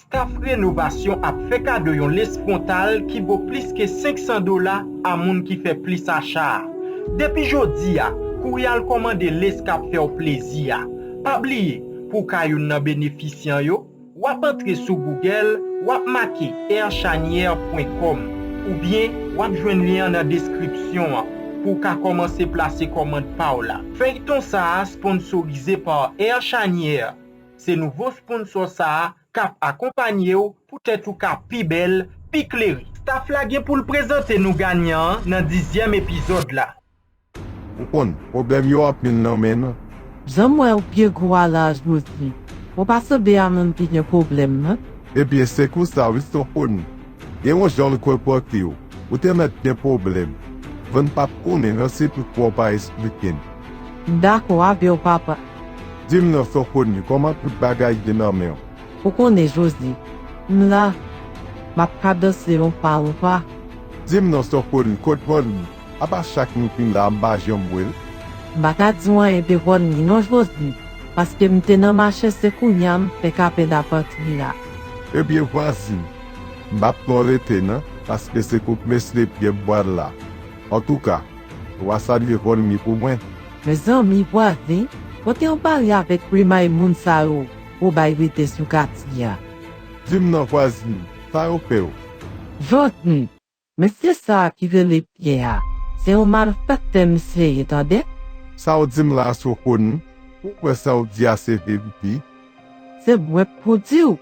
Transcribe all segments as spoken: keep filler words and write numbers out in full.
Staff Renovasyon ap fè kado yon les fwontal ki vo plis ke senk san dola a moun ki fè plis acha a. Depi jodi a, kouri al kòmande les k ap fè w plezi a. Pa bliye, pou w ka youn nan benefisyan yo, w ap antre sou Google, w ap make air chanière point com, oubyen w ap jwenn lyen an nan deskripsyon an pou w ka kòmanse plase kòmand pa w la. Feyton sa a sponsorize pa Air Chanière. Se nouvo sponsò sa a k ap akonpanye w pou tèt ou ka pi bèl, pi klere. Staff la gen pou l prezante nou ganyan an nan dizyèm epizòd la. Ou konn, pwoblèm yo anpil nan men nou. Jan m wè w byen gwo a la, Jozye, ou pa sanble a moun ki gen pwoblèm, non. Ebyen, se konsa wi, Sofoni. Gen yon jan l konpòte w, ou te mèt gen pwoblèm. Van pa t konnen, nan se tout fwa w pa esplike m. M dakò avè w, papa. Di m non, Sofoni, kòman tout bagay ye nan men w? Ou konnen, Jozye, m la, m ap kadanse yon pa yon pa. Di m non, Sofoni, kot Vanni? Apa chak nou fin la, m pa janm wè l. M pa ka di w anyen de Vanni non, Jozye, paske m te nan mache, se kounye a m fèk apèn ap antre la. Ebyen, vwazin, m p ap fè w rete non, paske se kot mesye Pyè m pral la. Antouka, w a salye Vanni pou mwen. Mezanmi, vwazin, kote w pale avèk primay moun sa yo pou bay rete sou katye a? Di m non, vwazin, sa yo fè w? Jozye, mesye sa a ki rele Pyè a, se yon malfektè misye ye, tande. Sa w di m la, Sofoni, ou kwè sa w di a se verite? Se mwen k pou di w.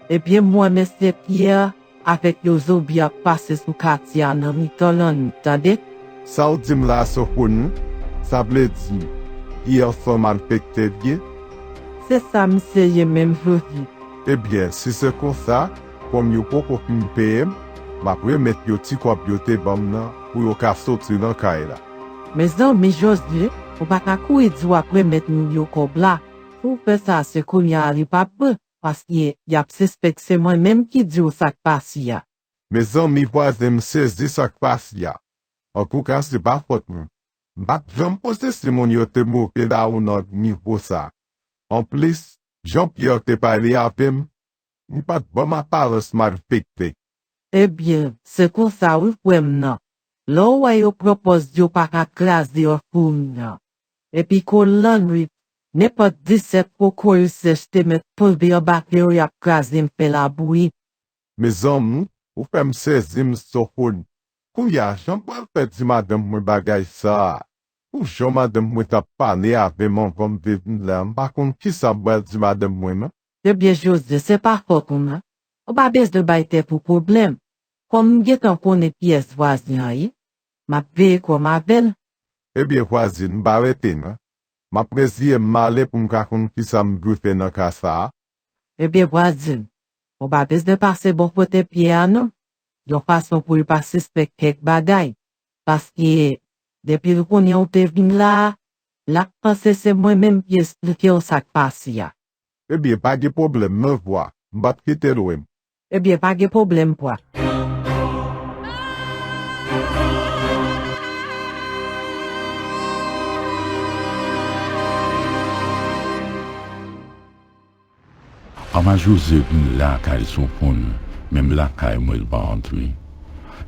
Ebyen, m wè mesye Pyè avèk yon zonbi ap pase sou katye a nan mitan lannwit, tande. Sa w di m la, Sofoni, sa vle di Pyè se yon malfektè l ye? Se sa misye ye menm, Jozye. Ebyen, si se konsa, kòm yo poko fin peye m, m ap remèt yo ti kòb yo te ban m nan pou yo ka soti nan kay la. Mezanmi, Jozye, ou pa ka kouri di w ap remèt moun yo kòb la. Si w fè sa, se kounye a li p ap bon, paske y ap sispèk se mwen menm ki di w sa k pase a. Mezanmi, vwazin, m sezi sa k pase a. Antouka, se pa fòt mwen. M pa t janm panse si moun yo te move la ou nan nivo sa. Anplis, jan Pyè te pale avè m, li pa t ban m aparans malfektè. Ebyen, se konsa wi, frè m nan. Lè w wè yo pran pòz yo pa ka kraze òf moun nan. Epi kou lannwit, nenpòt disèt kokoyi sèch te mèt tonbe anba pye yo, y ap kraze m fè labouyi. Mezanmi, ou fè m sezi, m Sofoni. Kounye a, jan m pral fè di madanm mwen bagay sa a? Pou jan madanm mwen t ap pale avè m anvan m te vin la, m pa konn kisa m pral di madanm mwen, non. Ebyen, Jozye, se pa fòt ou, non. Ou pa bezwen bay tèt ou pwoblèm. Kòm m gentan konnen pyès vwazen an ye, m ap veye kò m avè l. Ebyen, vwazin, m pa rete, non. M ap reziye m, m ale pou m ka konn kisa m dwe fè nan ka sa a. Ebyen, vwazin, ou pa bezwen pase bò kote Pyè a, non. Yon fason pou l pa sispèk kèk bagay. Paske, depi l konnen ou te vin la a, l ap panse se mwen menm ki esplike w sa k pase a. Ebyen, pa gen pwoblèm, non, vwa. M p ap kite l wè m. Ebyen, pa gen pwoblèm, vwa. Papa Jozye vin lakay Sofoni, menm lakay mwen l pa antre.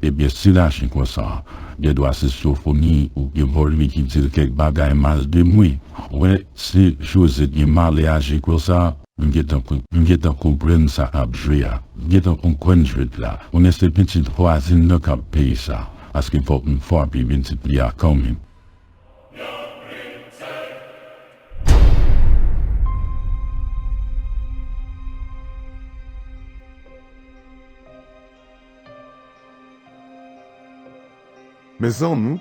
Ebyen, si l aji konsa, gendwa se Sofoni oubyen Vanni ki di l kèk bagay mal de mwen. Ou wè, si Jozye gen malè aji konsa, m gentan, m gentan konprann sa k ap jwe a. M gentan konprann jwèt la. Konnen se pitit vwazin nan k ap peye sa. Paske fòk m frape pitit li a kanmenm. Mezanmi,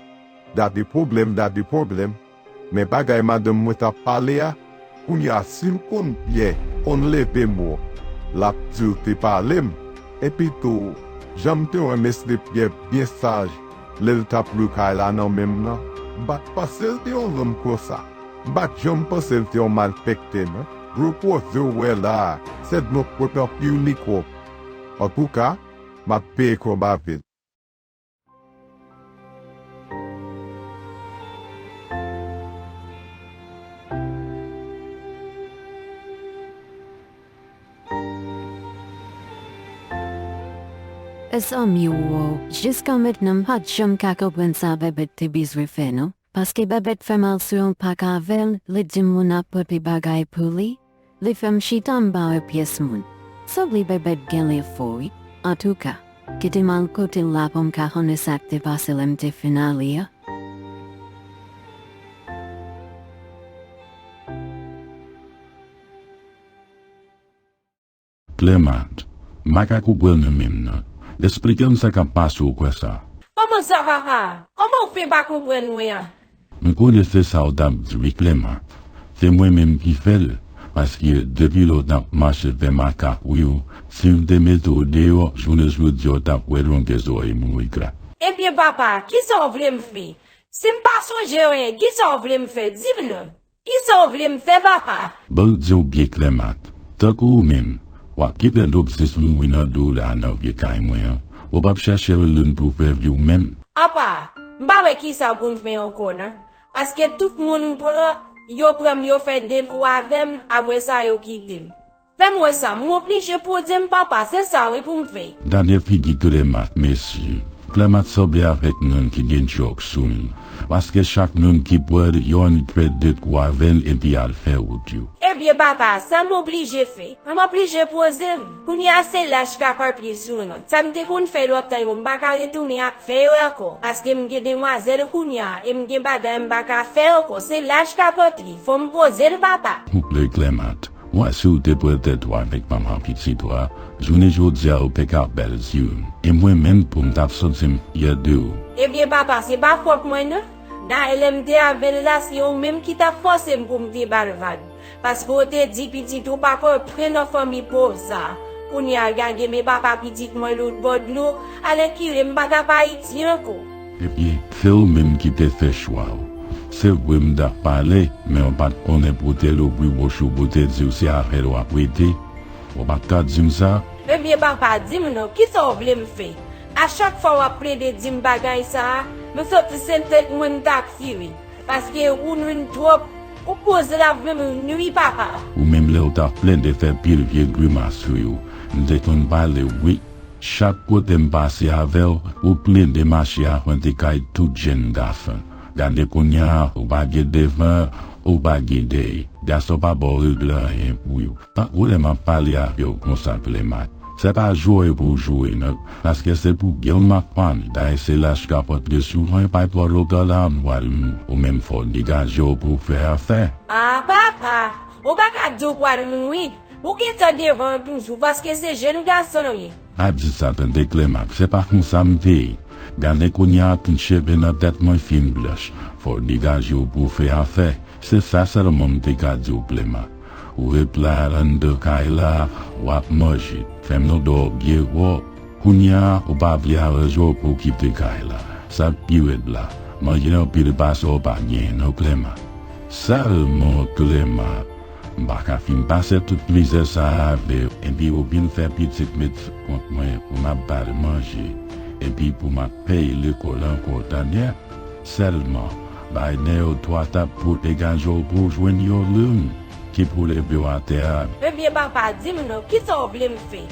gade pwoblèm, gade pwoblèm. Men bagay madanm mwen t ap pale a, kounye a, si l konn Pyè konn leve mo, l ap di l te pale m. Epi tou, jan m te wè mesye Pyè byen saj lè l t ap lwe kay la nan men m nan, m pa t panse l te yon nonm konsa. M pa t janm panse l te yon malfektè, non. Gwo koze w wè la a, sèlman k pòt anpil mikwòb. Antouka, m ap peye kòb avè l. Mezanmi o, jiska mentnan m pa t janm ka konprann sa Bèbèt te bezwen fè non. Paske Bèbèt fè m al sou yon pak avè l, li di m moun ap pote bagay pou li, li fè m chita anba yon pyès moun. Sanble Bèbèt genlè fò wi. Antouka, kite m al kote l la pou m ka konnen sa k te pase lè m te fin ale a. Clémat, m pa ka konprann ou menm non. Esplike m sa k ap pase w kwè sa. Kòman sa papa? Kòman w fè pa konprann mwen an? M konnen se sa w t ap di wi Clémat. Se mwen menm ki fè l, paske depi lè w t ap mache fè makak wi w, si m te mete w deyò, jounen jodi a w t ap wè longè zòrèy m wi Cla. Ebyen papa, kisa w vle m fè? Si m pa sonje anyen, kisa w vle m fè? Di m non. Kisa w vle m fè papa? Ban m di w byen Clémat, tankou ou menm, w ap gentan dòmi sou mouri nan do w la nan vye kay mwen an, ou p ap chèche yon loun pou w fè vi w menm? Apa, m pa wè kisa pou m fè ankò non, paske tout moun m pran, yo pran m yo fè de kou avè m, apre sa yo kite m. Fè m wè sa, m oblije poze m papa, se sa wi pou m fè. Gade figi Clémat mesye. Clémat sanble avèk moun ki gen djòg sou l. Paske chak moun ki pran l, yo annik fè de kou avè l epi al fè wout yo. Ebyen papa, sa m oblije fè? M oblije poze m. Kounye a se laj k ap anpil sou nou. Sa m te konn fè lòt tan yo, m pa ka retounen ap fè yo ankò. Paske m gen demwazèl kounye a, e m gen bagay m pa ka fè ankò. Se laj k ap antre. Fò m poze l papa. Koupe Clémat. W a si w te pran tèt ou avèk manman pitit ou a, jounen jodi a ou te ka bèl di w. E mwen menm pou m t ap santi m fyè de ou. Ebyen papa, se pa fòt mwen non. Dayè lè m te avè l la, se ou menm ki t ap fòse m pou m te ba l vag. Paske w te di pitit ou pa kontre nan fanmi pòv sa. Kounye a gade men papa pitit mwen lòt bò dlo, alèkile m pa t ap Ayiti ankò. Ebyen, se ou menm ki te fè chwa w. Se vre m t ap pale, men w pa t konnen pou w te louvri bouch ou pou w te di w se avè l w ap rete. Ou pa t ka di m sa? Ebyen papa, di m non, kisa w vle m fè? A chak fwa w ap plede di m bagay sa a, m santi se tèt mwen m t ap tire. Paske ou nwin twòp, ou poze l ap vin m nwi papa. Ou menm lè w t ap plede fè pil vye grimas wi w, m te konn pale w wi. Chak kote m pase avè w, ou plede mache afwante kay tout jèn gason. Gade kounye a, ou pa gen devan, ou pa gen dèyè. Gason pa ba w regle anyen pou yo. Tankou lè m ap pale avè w konsa Clémat. Se pa jwe pou w jwe non, paske se pou gen w m ap pale. Dayè se laj k ap antre sou mwen, pa twò lontan la m pral mouri. Ou menm fò w degaje w pou w fè afè. A papa, ou pa ka di w pral mouri. Ou gentan devan an toujou, paske se jèn gason w ye. Pa di sa tande Clémat, se pa konsa m te ye. Gade kounye a tout cheve nan tèt mwen fin blanch. Fò w degaje w pou w fè afè. Se sa sèlman m te ka di w Clémat. Ou ret la anndan kay la, w ap manje. Fè m nan dòmi byen wè w. Kounye a, ou pa vle aranje w pou w kite kay la. Sa k pi rèd la, manje anpil pase w pa genyen non Clémat. Sèlman Clémat. M pa ka fin pase tout mizè sa a avè w, epi ou vin fè pitit met sou kont mwen pou m ap ba l manje, epi pou m ap peye lekòl ankò tande. Sèlman, bay nèg yo twa tap pou degaje w pou w jwenn yon loun ki pou leve w atè a. Ebyen papa, di m non, kisa w vle m fè?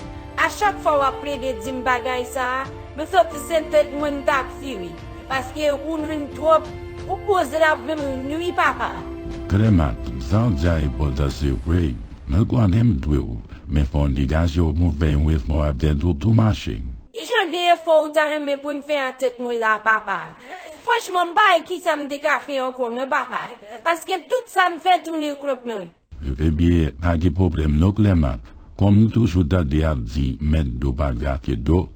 A chak fwa w ap plede di m bagay sa a, m santi se tèt mwen m t ap tire. Paske ou nwin twòp, ou poze l ap vin m nwi papa. Clémat, sa w di a enpòtan se vre, men konnen m dwe w, men fò w degaje w pou w fè yon efò avè tèt ou tou mache. Kijan de efò ou ta renmen pou m fè a tèt mwen la papa? Franchman m pa wè kisa m te ka fè ankò non papa, paske tout sa m fè tounen kont mwen. Ebyen, pa gen pwoblèm non Clémat. Kòm nou toujou tande y ap di mèt do pa grate do,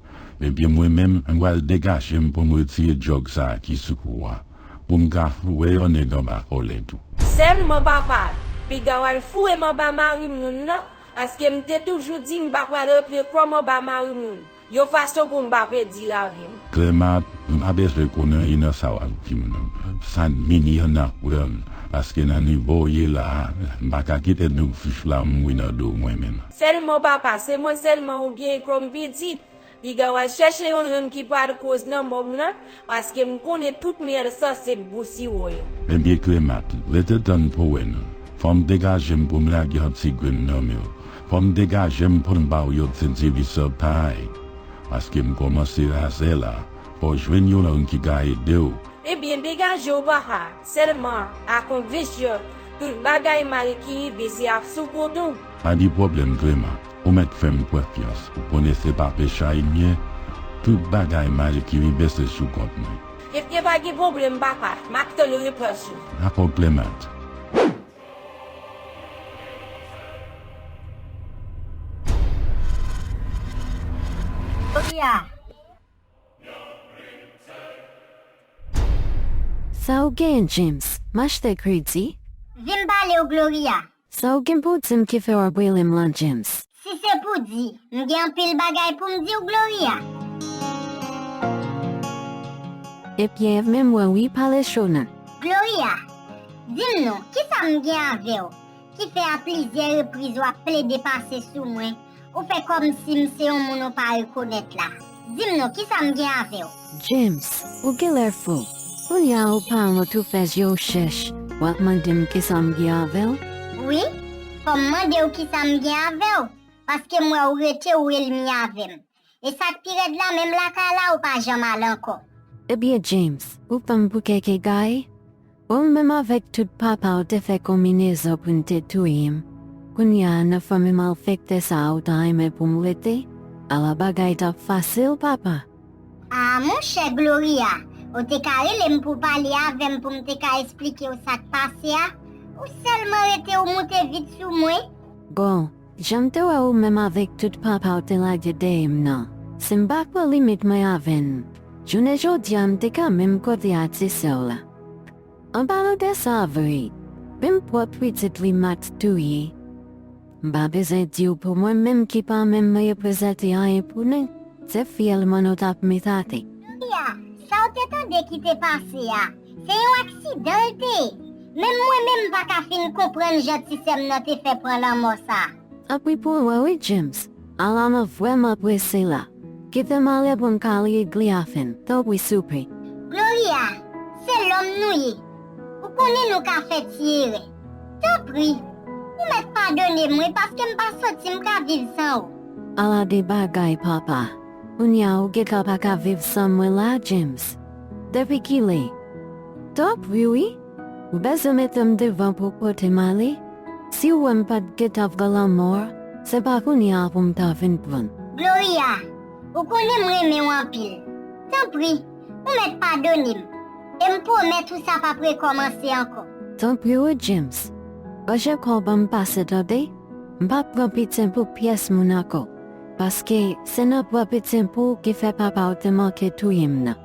ebyen mwen menm m pral degaje m pou m retire djòg sa a ki sou kou a, pou m ka foure yon nèg anba kòlèt ou. Sèlman papa, piga w al foure m anba mari moun nan, paske m te toujou di m pa pral rantre kò m anba mari moun. Yon fason pou m pa pèdi lavi m. Clémat, m pa bezwen konnen anyen nan sa w ap di m nan. Sa n mini an n ap pran l, paske nan nivo w ye la a, m pa ka kite nou fich la mouri nan do w mwen menm. Sèlman papa, se mwen sèlman ou genyen kòm pitit. Piga w al chèche yon nonm ki pral koz nan mò m nan, paske m konnen tout myèl sanse bou siwo yo. Ebyen Clémat, rete tann pou w wè non. Fò m degaje m pou m lage yon ti grenn nan men w. Fò m degaje m pou m ba w yon ti divisyon pay. Paske m kòmanse razè la, fò w jwenn yon lang ki ka ede w. Ebyen, degaje w papa, sèlman, ak yon vizyon, tout bagay mal ki rive se ap sou kont ou. Pa gen pwoblèm Clément, ou mèt fè m konfyans, ou konnen se pa pechayim ye, tout bagay mal ki rive se sou kont mwen. Ebyen pa gen pwoblèm papa, m ap tann repons ou. Dakò Clément. Gloria. Sa ou genyen James? M achte kredi? Vin pale w Gloria. Sa ou gen pou w di m ki fè w ap rele m lan James? Si se pou di, m gen anpil bagay pou m di w Gloria. Ebyen, men mwen wi, pale cho non. Gloria, di m non, kisa m gen avè w ki fè a plizyè repriz w ap plede pase sou mwen, ou fè kòmsi m se yon moun ou pa rekonèt la. Di m non, kisa m gen avè w? James, ou genlè fou. Kounye a ou pa wont ou fè je w chèch, w ap mande m kisa m gen avè w? Wi, fò m mande w kisa m gen avè w, paske m wè ou rete ou elmi avè m. E sa k pi rèd la, menm lakay la ou pa janm al ankò. Ebyen James, ou pran m pou kèk egare? Ou menm avèk tout papa w te fè konminezon pou n te touye m. Kounye a nan fanmi malfektè sa a ou ta renmen pou m rete? Ala bagay t ap fasil papa. A monchè Gloria, ou te ka rele m pou w pale avè m pou m te ka esplike w sa k pase a? Ou sèlman rete ou moute vit sou mwen? Bon, jan m te wè ou menm avèk tout papa w te lage dèyè m nan, si m pa pran limit mwen avè n, jounen jodi a m te ka menm kote a ti sè w la. An palan de sa vre, menm pwòp pitit li m a t touye. M pa bezwen di w pou mwen menm ki pa menm reprezante anyen pou nou, se fyèlman nou t ap met atè. Gloria, sa w te tande ki te pase a, se yon aksidan l te ye. Menm mwen menm m pa ka fin konprann jan ti sè m nan te fè pran lanmò sa. Tanpri pou mwen wi James, ala nou vrèman prese la. Kite m ale pou m ka regle afè m, tanpri souple. Gloria, se lòm nou ye. Ou konnen nou ka fè ti erè. Tanpri, ou mèt padone m wi paske m pa santi m ka viv san ou. Ala de bagay papa. Kounye a ou gentan pa ka viv san mwen la James. Depi kilè? Tanpri wi. Ou bezwen mete m devan pou w pote m ale? Si w wè m pa t gentan pran lanmò a, se pa kounye a pou m ta vin pran l. Gloria, ou konnen m renmen w anpil. Tanpri, ou mèt padone m. E m pwomèt ou sa p ap rekòmanse ankò. Tanpri wi James. Ranje kò w ban m pase tande. M p ap pran pitye pou pyès moun ankò. Paske se nan pran pitye pou w ki fè papa w te manke touye m nan.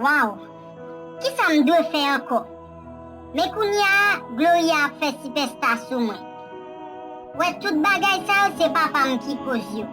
Waw! Kisa m dwe fè ankò? Men kounye a, Gloria ap fè sipèsta sou mwen. Wè tout bagay sa yo se papa m ki koz yo.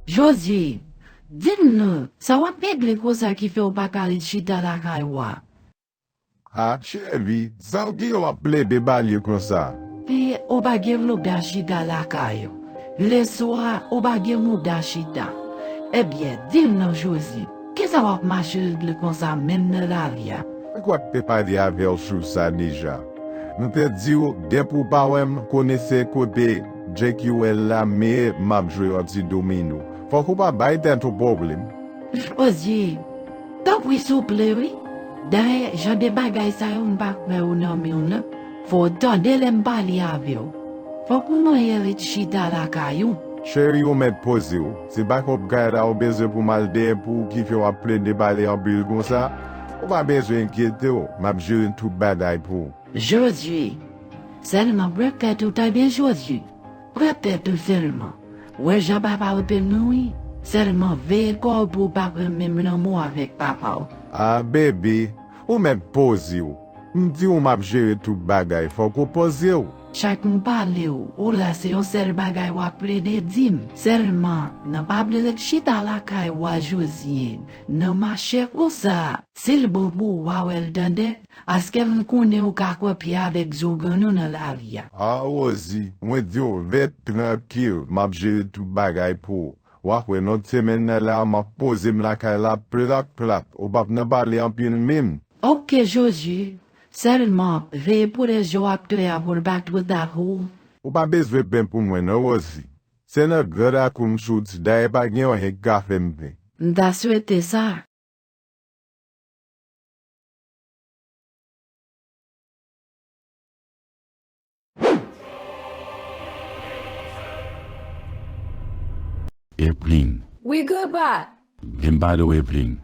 Josué, di m non, sa w ap regle konsa ki fè w pa ka ret chita lakay ou a? A, cheri, sa w gen w ap plede balye konsa? Men, ou pa gen mouda chita lakay ou. Leswa, ou pa gen mouda chita. Ebyen, di m non, Josué, kisa w ap mache regle konsa menm nan lari a? Poukisa w te pale avè w sou sa deja? M te di w, depi w pa wè m, konnen se kote J Q L la, men m ap jwe yon ti domino. Fòk ou pa bay tèt ou pwoblèm. Josué, tanpri souple wi. Dayè, jan de bagay sa yo m pa kwè ou nan men w nan. Fò w tande lè m pale avè w. Fòk ou manyen ret chita lakay ou. Cheri, ou mèt poze w. Se pa kòb kay la ou bezwen pou m al dèyè pou w ki fè w ap plede pale anpil konsa. Ou pa bezwen enkyete w, m ap jere tout bagay pou ou. Josué, sèlman pran tèt ou tande Josué. Pran tèt ou sèlman. Ou wè jan papa w te nou wi. Sèlman veye kò w pou w pa pran menm lanmou avèk papa w. Ah, baby, ou mèt poze w. M di w m ap jere tout bagay, fòk ou poze w. Chak m pale w, ou la se yon sèl bagay w ap plede di m. Sèlman, nan pa plede chita lakay w a Jozye, nan mache konsa. Si l bon pou ou, w a wè l tande. Aske m konnen ou ka kwè pye avèk zougan nou nan lari a. Ah, Rosie, mwen di w ret trankil, m ap jere tout bagay pou ou. W ap wè nan semèn nan la, m ap poze m lakay la plat plat. Ou p ap nan pale anpil menm. Oke, Jozye. Sèlman, veye pou lè je w ap klè pou l pa twò ta pou ou. Ou pa bezwen pen pou mwen non, Rosie. Se nan gran lakou m soti, dayè pa gen anyen k ka fè m pen. M ta swete sa. Evelyn. Wi, grandpa. Vin pale w, Evelyn.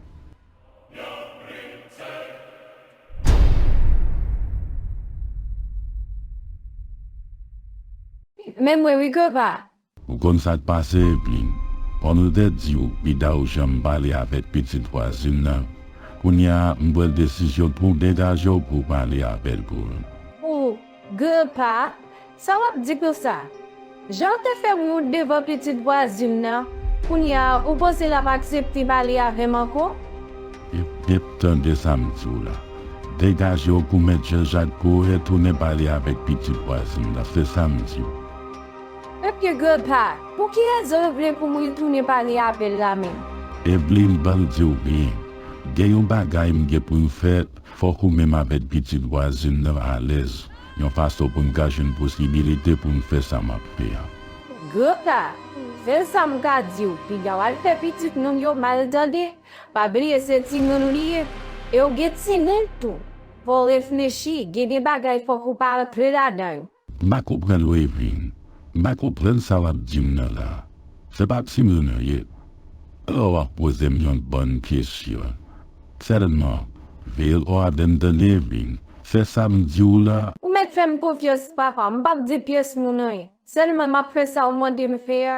Men mwen wi, grandpa. Ou konn sa k pase, Evelyn? Kòm m te di w, pita ou janm pale avèk pitit vwazin nan. Kounye a, m pran desizyon pou w degaje w pou w pale avè l pou l. O, grandpa, sa w ap di konsa? Jan w te fè wont devan pitit vwazin nan, kounye a, ou panse l ap aksepte pale avè m ankò? Epe, tande sa m di w la. Degaje w pou mèt Jan Jak pou w retounen pale avèk pitit vwazin nan, se sa m di w. Ebyen, grandpa, pou ki rezon w vle pou mwen tounen pale avè l la menm? Evelyn, ban m di w byen, gen yon bagay m gen pou m fè, fòk ou menm avèk pitit vwazin nan alèz, yon fason pou n ka jwenn posibilite pou n fè sa m ap fè a. Grandpa, sèl sa m ka di w, piga w al fè pitit moun yo mal tande, pa bliye se timoun li ye, e w gen timoun tou. Fò w reflechi, gen de bagay fòk ou pa antre ladan yo. M pa konprann ou, Evelyn. M pa konprann sa w ap di m nan la. Se pa timoun ou ye. Alò w ap poze m yon bann kesyon. Sèlman, veye l ò avè m tande, Evelyn. Se sa m di w la. Ou mèt fè m konfyans, papa. M p ap di pyès moun anyen. Sèlman m ap fè sa w mande m fè a.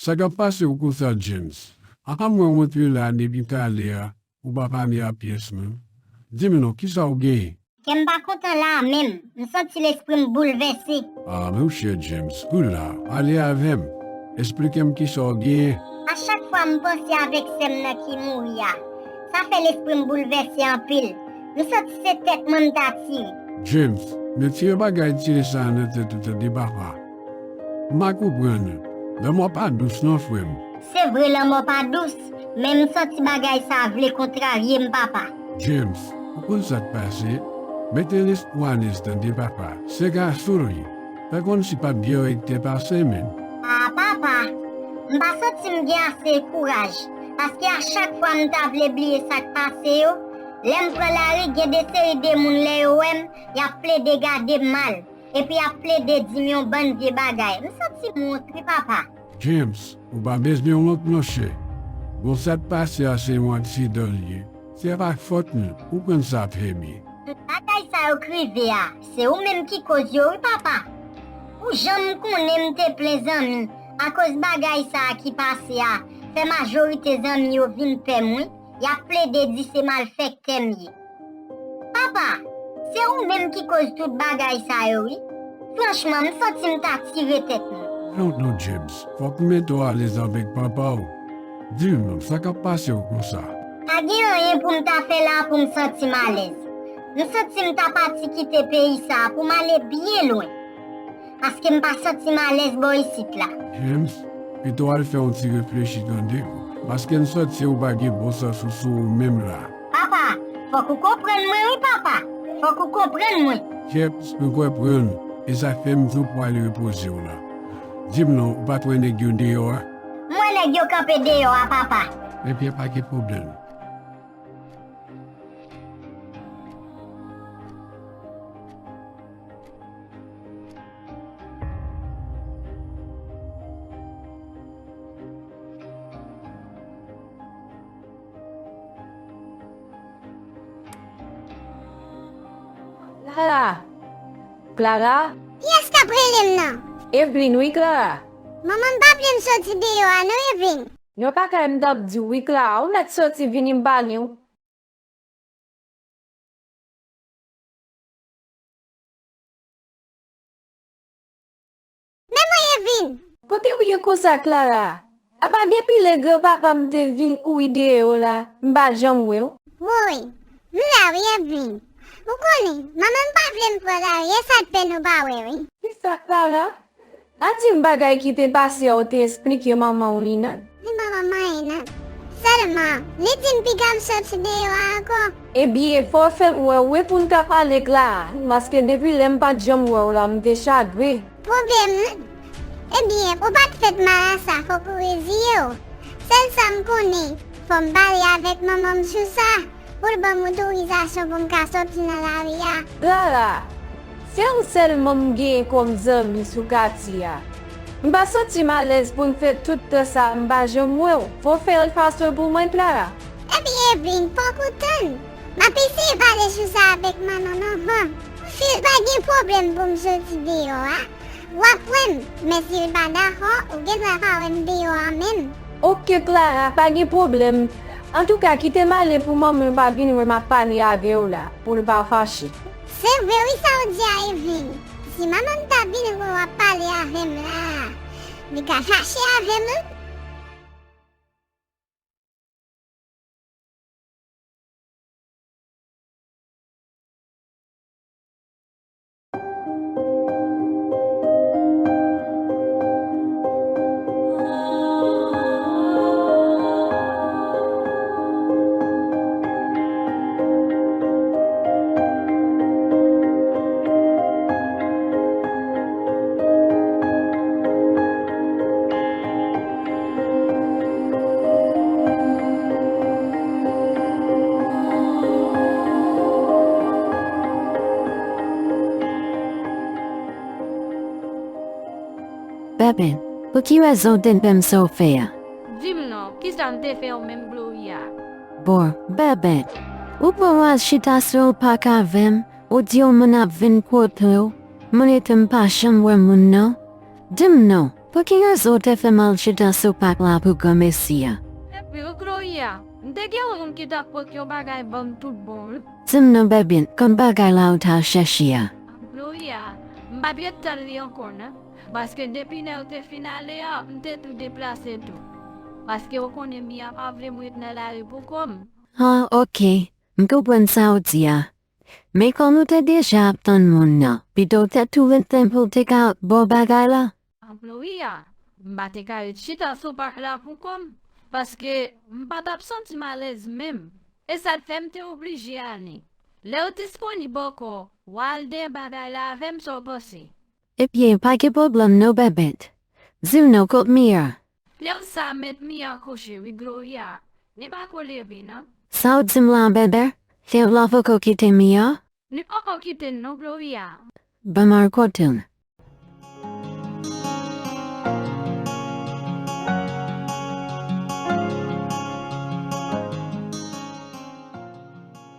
Sa k ap pase w konsa, James? Apa mwen rantre la depi talè a, ou pa pale a pyès moun? Di m non, kisa w genyen? Kè m pa kontan la a menm. M santi lespri m boulvèse. Ah, monchè James, kou la, pale avè m. Esplike m kisa w genyen. A chak fwa m panse avèk sè m nan ki mouri a, sa fè lespri m boulvèse anpil. M santi se tèt mwen m ta tire. James, retire bagay tire sa a nan tèt ou tande papa. M pa konprann. Lanmò pa dous non, frè m. Se vre lanmò pa dous, men m santi bagay sa a vle kontrarye m, papa. James, ou konn sa k pase? Mete lespri w alèz tande papa. Se gason w ye. Fè kòmsi p ap gen anyen ki te pase menm. Ah, papa, m pa santi m gen ase kouraj, paske a chak fwa m ta vle bliye sa k pase yo, lè m pran lari, gen de seri de moun lè yo wè m, y ap plede gade m mal. Epi y ap plede di m yon bann vye bagay. M santi m wont wi, papa. James, ou pa bezwen wont, monchè. Bon, sa k pase a se yon aksidan l ye. Se pa fòt nou, ou konn sa trè byen. Tout bagay sa yo k rive a, se ou menm ki koz yo wi, papa. Ou janm konnen m te plen zanmi. Akoz bagay sa a ki pase a, fè majorite zanmi yo vin pè m wi. Y ap plede di se malfèktè m ye. Papa, se ou menm ki koz tout bagay sa yo wi. Franchman, m santi m ta tire tèt mwen. Non, non, James, fòk ou mete w alèz avèk papa w. Di m non, sa k ap pase w konsa? Pa gen anyen pou m ta fè la pou m santi m alèz. M santi m ta pati kite peyi sa a pou m ale byen lwen. Paske m pa santi m alèz bò isit la. James, pito w al fè yon ti reflechi tande. Paske m santi ou pa gen bon sans ou sou ou menm la. Papa, fòk ou konprann mwen wi papa. Fòk ou konprann mwen. Jeps, m konprann. E sa fè m di w pou w ale repoze w la. Di m non, ou pa t wè nèg yo deyò a? M wè nèg yo kanpe deyò a, papa. Ebyen, pa gen pwoblèm. Clara! Clara! Kiyès k ap rele m nan? Eveline wi, Clara. Manman m pa vle m soti deyò a non, Eveline. Nan pa kay m t ap di w wi, Clara. Ou mèt soti vini m pale w. Men mwen Eveline! Kote w ye konsa, Clara? Apa depi lè granpapa m te vin kouri dèyè w la, m pa janm wè w? Woy, m la wi Eveline. Ou konnen, manman m pa vle m pran lari, e sa k fè nou pa wè wi. Kisa, Clara? Pa di m bagay ki te pase a ou te esplike manman w li nan. Li manman manyen nan. Sèlman, li di m piga m soti deyò a ankò. Ebyen, fò w fè m wè w wi pou n ka pale Clara, paske depi lè m pa t janm wè w la, m te chagren. Pwoblèm nan? Ebyen, ou pa t fèt mal a sa, fòk ou reziye w. Sèl sa m konnen, fò m pale avèk manman m sou sa. Pou l ban m otorizasyon pou m ka soti nan lari a. Clara, se ou sèlman m genyen kòm zanmi sou katye a. M pa santi m alèz pou m fè tout tan sa a m pa janm wè w. Fò w fè yon fason pou mwen, Clara. Epi Eveline, fòk ou tann. M ap eseye pale sou sa avèk manman m anvan. Si l pa gen pwoblèm pou m soti deyò a, w ap wè m, men si l pa dakò, ou gendwa pa wè m deyò a menm. Oke, Clara, pa gen pwoblèm. Antouka, kite m ale pou manman m pa vin wè m ap pale avè w la, pou l pa fache. Se vre wi sa w di a, Eveline. Si manman m ta vin wè w ap pale avè m la, li ka fache avè m wi. Bèbèt, pou ki rezon w te fè m sa w fè a? Di m non, kisa m te fè w menm, Gloria? Bon, Bèbèt, ou pran w al chita sou yon pak avè m, ou di yon moun ap vin kote w, moun etan m pa janm wè moun nan? Di m non, pou ki rezon w te fè m al chita sou pak la pou granmesi a? Epi, Gloria, m te gen yon moun ki t ap pote yon bagay ban m tout bon wi. Di m non, Bèbèt, kòm bagay la ou t al chèche a? Gloria, m pa t ret tann li ankò non. Paske depi lè yo te fin ale a, m te tou deplase tou. Paske ou konnen Mia pa vle m ret nan lari pou kò m. Ah, oke. M konprann sa w di a. Men kòm ou te deja ap tann moun nan, pito w te tou ret tann pou l te ka ba w bagay la? Gloria, m pa te ka ret chita sou pak la pou kò m, paske m pa t ap santi m alèz menm. E sa t fè m te oblije ale. Lè w disponib ankò, w al dèyè bagay la avè m, sa w panse? Ebyen, pa gen pwoblèm non, Bèbèt. Di m non, kot Mia? Lè w sa mèt Mia kouche wi, Gloria. Li pa ko leve non. Sa w di m la, Bèbèt? Fè w la poko kite Mia? Li poko kite n non, Gloria. Ban m al kote l.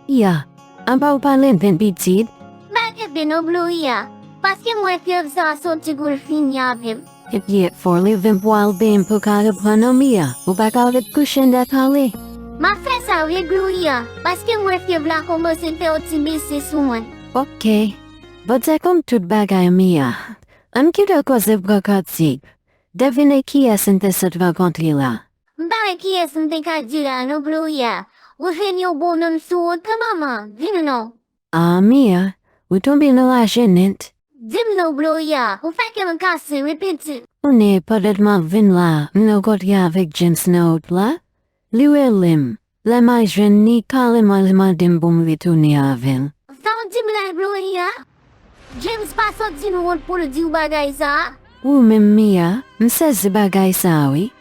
Ya, apa w pa leve pitit? M pa leve non, Gloria, paske m wè fyèv sa a soti pou l fini avè m. Ebyen, fò w leve pou w al benyen pou w ka reprann non, Mia. Ou pa ka ret kouche nan kay la. M ap fè sa wi, Gloria, paske m wè fyèv la kòmanse fè yon ti bese sou mwen. Oke. Bondye konn tout bagay, Mia. Ann kite koze pran kantik. Devine kiyès m te sot rankontre la. M pa wè kiyès m te ka di la non, Gloria. Ou jwenn yon bonòm sou wout lan, manman. Di m non. Ah, Mia, ou tonbe nan lajenèt. Di m non, Gloria, ou fè kè m kase wi, pitit. Kounye a, pandan m ap vin la, m rankontre avèk James nan wout la. Li rele m. Lè m al jwenn li, kareman li mande m pou m retounen avè l. Sa w di m la, Gloria? James pa sot di nou wont pou l di w bagay sa a? Ou menm, Mia, m sezi bagay sa a, wi.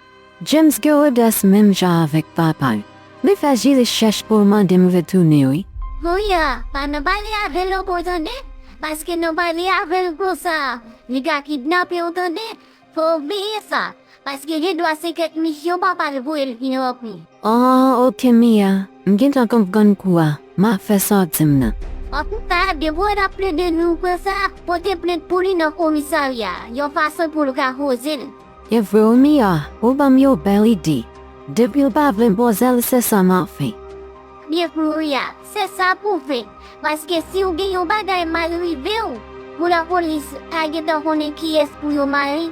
James gen odans menm jan avèk papa l. Li fè Jilis chèch pou l mande m retounen, wi. Gloria, pa nan pale avè l ankò, tande? Paske nan pale avè l konsa, li ka kidnape w, tande? Fò w veye sa, paske gendwa se kèk misyon papa l voye l vin ranpli. Oh, oke, Mia. M gentan konprann kou a. M ap fè sa w di m nan. Antouka, depi w ap plede di w konsa, pote plent pou li nan komisarya, yon fason pou l ka poze l. E vre wi, Mia, ou ban m yon bèl ide. Depi l pa vle poze l, se sa m ap fè. Byen, Gloria, se sa pou w fè. Paske si w gen yon bagay mal rive w, pou lapolis pa gentan konnen kiyès pou yo mare.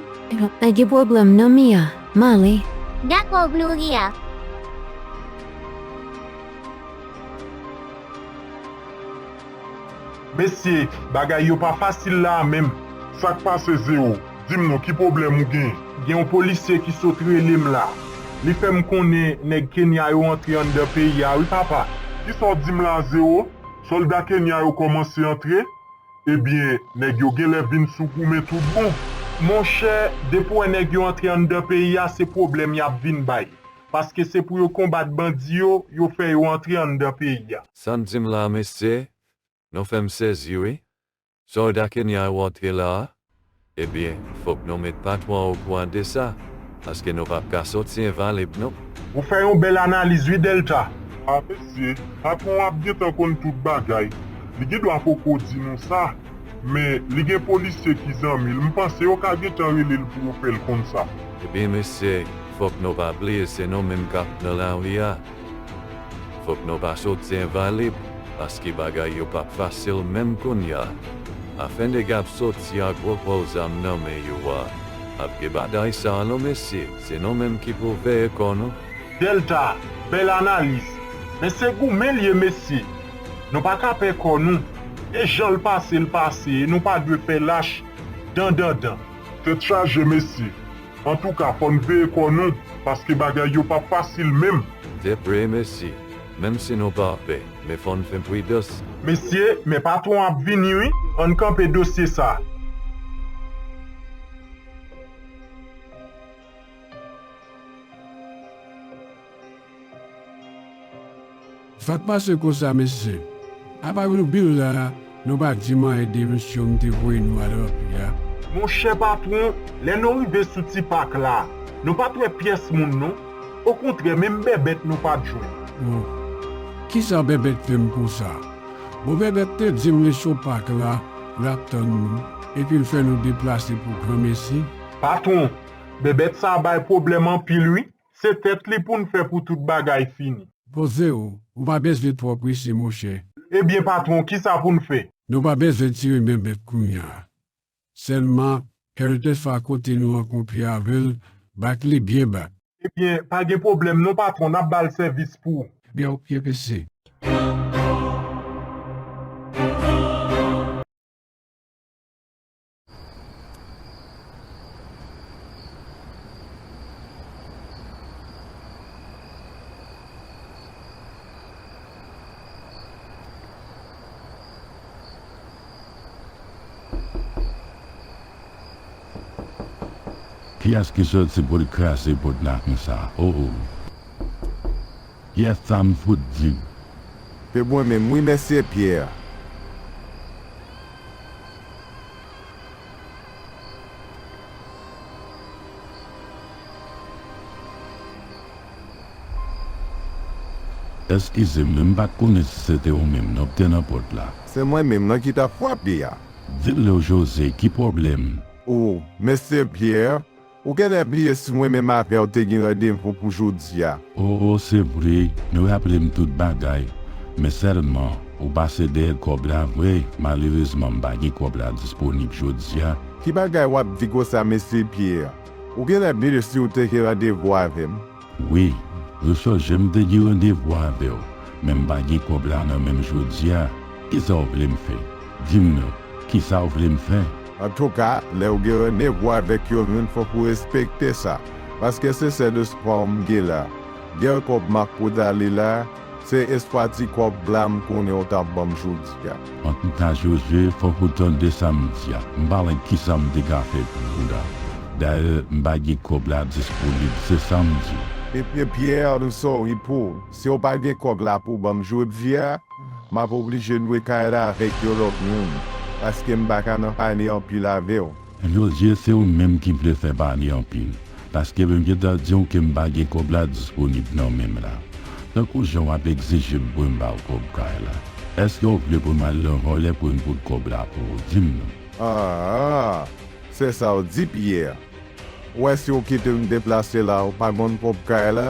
Pa gen pwoblèm non, Mia. M ale. Dakò, Gloria. Mesye, bagay yo pa fasil la a menm. Sa k pase, Zewo? Di m non, ki pwoblèm ou gen? Gen yon polisye ki sot rele m la. Li fè m konnen nèg Kenya yo antre anndan peyi a wi, papa. Kisa w di m la, Zewo? Sòlda Kenya yo kòmanse antre? Ebyen, nèg yo genlè vin sou goumen tout bon. Monchè, depi w wè nèg yo antre anndan peyi a, se pwoblèm y ap vin bay. Paske se pou yo konbat bandi yo, yo fè yo antre anndan peyi a. Sa n di m la, mesye? Nou fè m sezi wi. Sòlda Kenya yo antre la a? Ebyen, fòk nou met patwon an okouran de sa, paske nou p ap ka soti envalib non. Ou fè yon bèl analiz wi, Delta. A mesye, patwon an ap gentan konn tout bagay. Li gendwa poko di nou sa, men li gen polisye ki zanmi l. M panse yo ka gentan rele l pou yo fè l konn sa. Ebyen, mesye, fòk nou pa bliye se nou menm k ap nan lari a. Fòk nou pa soti envalib, paske bagay yo p ap fasil menm kounye a. Afè nèg ap soti ak gwo pòl zam nan men yo a, ap gen batay sa a non, mesye, se nou menm ki pou veye kò nou. Delta, bèl analiz. Men se goumen l ye, mesye. Nou pa ka pè kò nou. E jan l pase, l pase, e nou pa dwe fè lach. Dan, dan, dan. Tèt chaje, mesye. Antouka, fò n veye kò nou, paske bagay yo p ap fasil menm. Se vre, mesye. Menm si nou pa pè, men fò n fè pridans. Mesye, men patwon an ap vini wi. Ann kanpe dosye sa a. Sa k pase konsa, mesye? Apa nou vin la, nou pa di m anyen de misyon m te voye nou al ranpli a? Monchè patwon, lè nou rive sou ti pak la, nou pa t wè pyès moun non. Okontrè, menm bèbèt nou pa t jwenn. Oh, kisa bèbèt fè m konsa? Bon, bèbèt te di m li sou pak la, l ap tann nou, epi l fè nou deplase pou granmesi. Patwon, bèbèt sa a bay pwoblèm anpil wi. Se tèt li pou n fè pou tout bagay fini. Poze w, ou pa bezwen twò prese, monchè. Ebyen, patwon, kisa pou n fè? Nou pa bezwen tire men bèt kounye a. Sèlman, kèlkeswa kote nou rankontre avè l, bat li byen ba. Ebyen, pa gen pwoblèm non, patwon, n ap ba l sèvis pou ou. Ebyen, oke, mesye. Kiyès ki soti pou l kraze pòt la konsa? O, o. Kiyès sa m fout di? Se mwen menm wi, mesye Pyè. Eskize m, men m pa t konnen si se te ou menm non k te nan pòt la. Se mwen menm nan ki t ap frape a. Di l non, Jose, ki pwoblèm? O, mesye Pyè, ou genlè bliye si mwen menm avè w te gen randevou pou jodi a. O, o, se vre, m raple m tout bagay. Men sèlman, ou pase dèyè kòb la vre, malerezman m pa gen kòb la disponib jodi a. Ki bagay w ap di konsa, mesye Pyè? Ou genlè bliye si w te gen randevou avè m? Wi, ou sonje m te gen randevou avè w, men m pa gen kòb la nan men m jodi a. Kisa w vle m fè? Di m non, kisa w vle m fè? Antouka, lè w gen randevou avèk yon moun, fòk ou respekte sa, paske se sèl espwa w m gen la. Gen kòb m ap pote ale la, se espwa ti kòb la m konnen w t ap ban m jodi a. Antouka, Jozye, fòk ou tande sa m di a. M pa wè kisa m te ka fè pou ou la. Dayè, m pa gen kòb la disponib, se sa m di w. Ebyen, Pyè, I'm sorry pou ou. Si w pa gen kòb la pou w ban m jodi a, m ap oblije lwe kay la avèk yon lòt moun, paske m pa ka nan pale anpil avè w. Jozye, se ou menm ki vle fè pale anpil, paske m gentan di w ke m pa gen kòb la disponib nan men m la. Tankou jan w ap egzije m pou m ba w kòb kay la, èske w vle pou m al nan vòlè pou m pot kòb la pou ou? Di m non. Ah, se sa w di, Pyè. Ou wè, si w kite m deplase la, ou pa konn kòb kay la,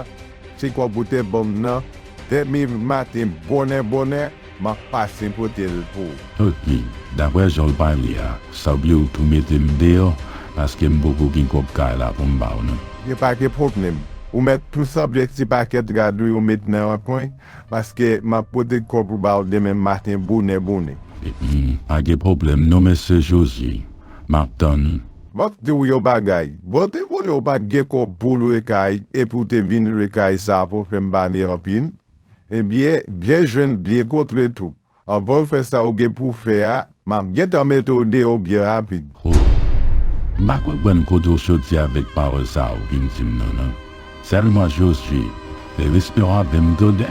ti kòb ou te ban m nan, demen maten bonè bonè, m ap pase pote l pou ou. Ok, daprè jan w pale a, sanble ou tou mete m deyò, paske m poko gen kòb kay la pou m ba w non. Gen pa gen pwoblèm. Ou mèt tou sanble ti pakèt rad ou yo met nan yon kwen, paske m ap pote kòb ou ba w demen maten bonè bonè. Hmm, pa gen pwoblèm non, mesye Jozye. M ap tann ou. M ap di w yon bagay. Bon, te konnen w pa t gen kòb pou w lwe kay, epi w te vin lwe kay sa a pou w fè m pale anpil. Ebyen, byen jwenn, byen kontre tou. Anvan w fè sa w gen pou w fè a, m ap gentan mete w deyò byen rapid. Oh, m pa konprann kote w soti avèk pawòl sa a w vin di m nan, non. Sèlman Jozye, fè respè w avè m tande,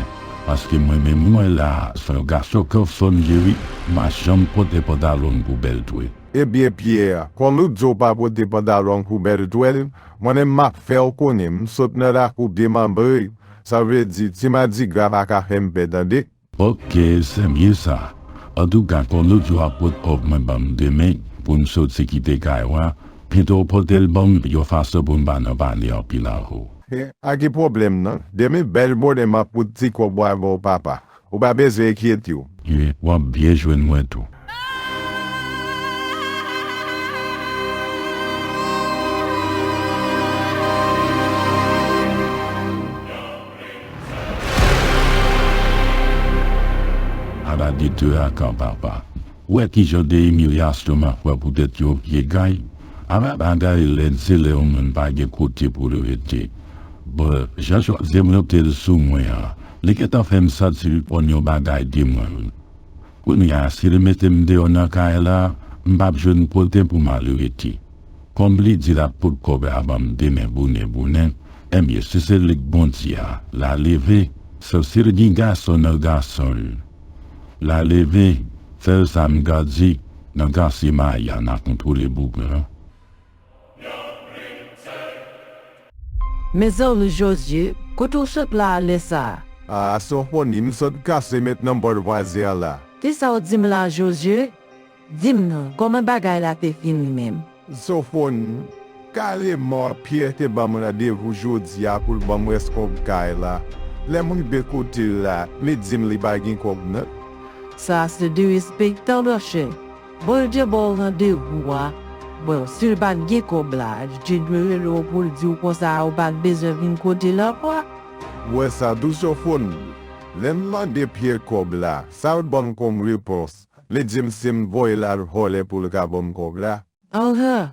paske mwen menm mwen la, se yon gason k anfòm, cheri, m pa janm pote pantalon pou bèl twè. Ebyen, Pyè, kòm ou di w pa pote pantalon pou bèl twèl, mwen menm m ap fè w konnen, m sot nan lakou demanbre, sa vle di, ti madigra pa ka fè m pè, tande. Ok, se byen sa. Antouka, kòm ou di w ap pot kòb mwen ban m demen, pou m soti kite kay ou a, pito w pote l ban m, yon fason pou m pa nan pale anpil avè w. Eh, pa gen pwoblèm non. Demen bèl bonè m ap pot ti kòb ou avè w, papa. Ou pa bezwen enkyete w. Ye, w ap byen jwenn mwen tou. Ala de trakan, papa. Ou wè kijan de imilyasyon m ap pran poutèt yon pye kay? Ala bagay lèd, se lè yon moun pa gen kote pou l rete. Bon, jan Jozye monte l sou mwen an, li gentan fè m santi l konn yon bagay de mwen, wi. Kounye a, si l mete m deyò nan kay la, m p ap jwenn kote pou m al rete. Kòm li di l ap pot kòb la ban m demen bonè bonè, ebyen, si se li k Bondye a, l a leve, sòf si l gen gason nan gason l. L a leve, sèl sa m ka di, nan kase mayi a, n a kontwole boug lan. Mezanmi Jozye, kote w sot la a lè sa a? A, Sofoni, m sot kase met nan bò vwazen an la. Kisa w di m la, Jozye? Di m non, kòman bagay la te fini menm? Sofoni, kareman Pyè te ban m randevou jodi a pou l ban m rès kòb kay la. Lè m rive kote l la, li di m li pa gen kòb non. Sa se derespektan, monchè. Bondye ba w randevou a. Bon, si l pa t gen kòb la, li te dwe rele w pou l di w konsa ou pa t bezwen vin kote l ankò. Ou wè sa tou, Sofoni? Lè m mande Pyè kòb la, sa l ban m kòm repons? Li di m si m voye l al vòlè pou l ka ban m kòb la. Anhan!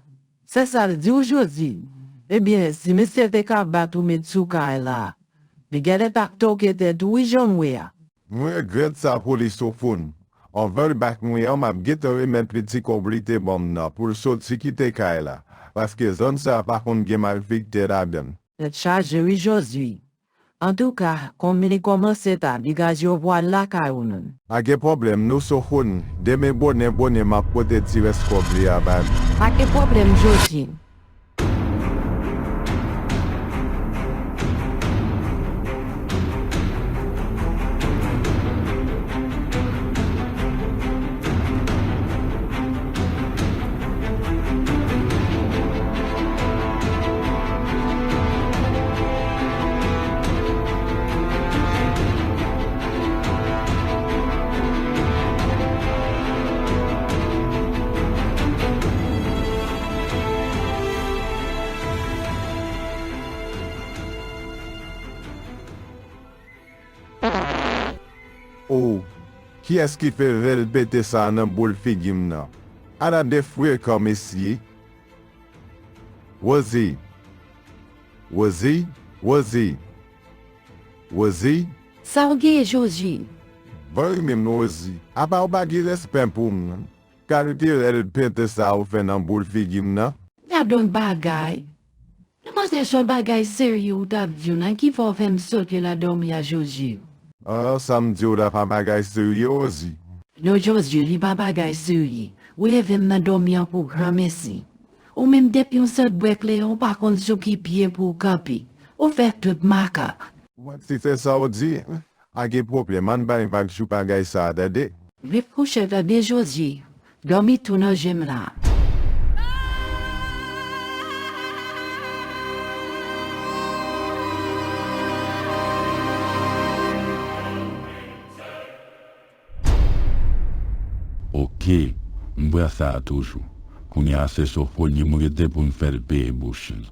Se sa l di w, Jozye? Ebyen, si misye te ka bat ou met sou kay la, li genlè t ap toke tèt ou, wi, jan m wè a. Mwen regrèt sa pou li, Sofoni. Anvan l bat mwen an, m ap gentan remèt li ti kòb li te ban m nan pou l soti kite kay la, paske zòn sa a pa konn gen malfektè ladan l. Tèt chaje wi, Jozye. Antouka, kòm li kòmanse ta, degaje w pou w al lakay ou non. Pa gen pwoblèm non, Sofoni. Demen bonè bonè, m ap pote ti rès kòb li a ba li. Pa gen pwoblèm, Jozye. Oh, kiyès ki fè vèl pete sa a nan boul figi m nan? Ala de frekan, mesye! Wozi! Wozi! Wozi! Wozi? Sa w gen, Joji? Bon, wi menm, Wozi. Apa w pa gen respè pou m? Kalite rèl penten sa ou fè nan boul figi m nan? Gad yon bagay. Demwazèl, se yon bagay serye ou t ap di w, nan ki fè w fè m sote nan dòmi a, Joji? Ah, sa m di w la pa bagay serye, Wozi. Non, Joji, li pa bagay serye. Ou leve m nan dòmi an pou granmesi. Ou menm, depi yon sèl bwè kleren, ou pa konn sou ki pye pou w kanpe. Ou fè tout makak. Ou wè, si se sa w di, pa gen pwoblèm, ann bay vag sou bagay sa a, tande. Ret kouche, tande, Joji. Dòmi tou nan je m la. Ok, m pran sa a toujou. Kounye a se Sofoni m rete pou m fè l peye bouch li.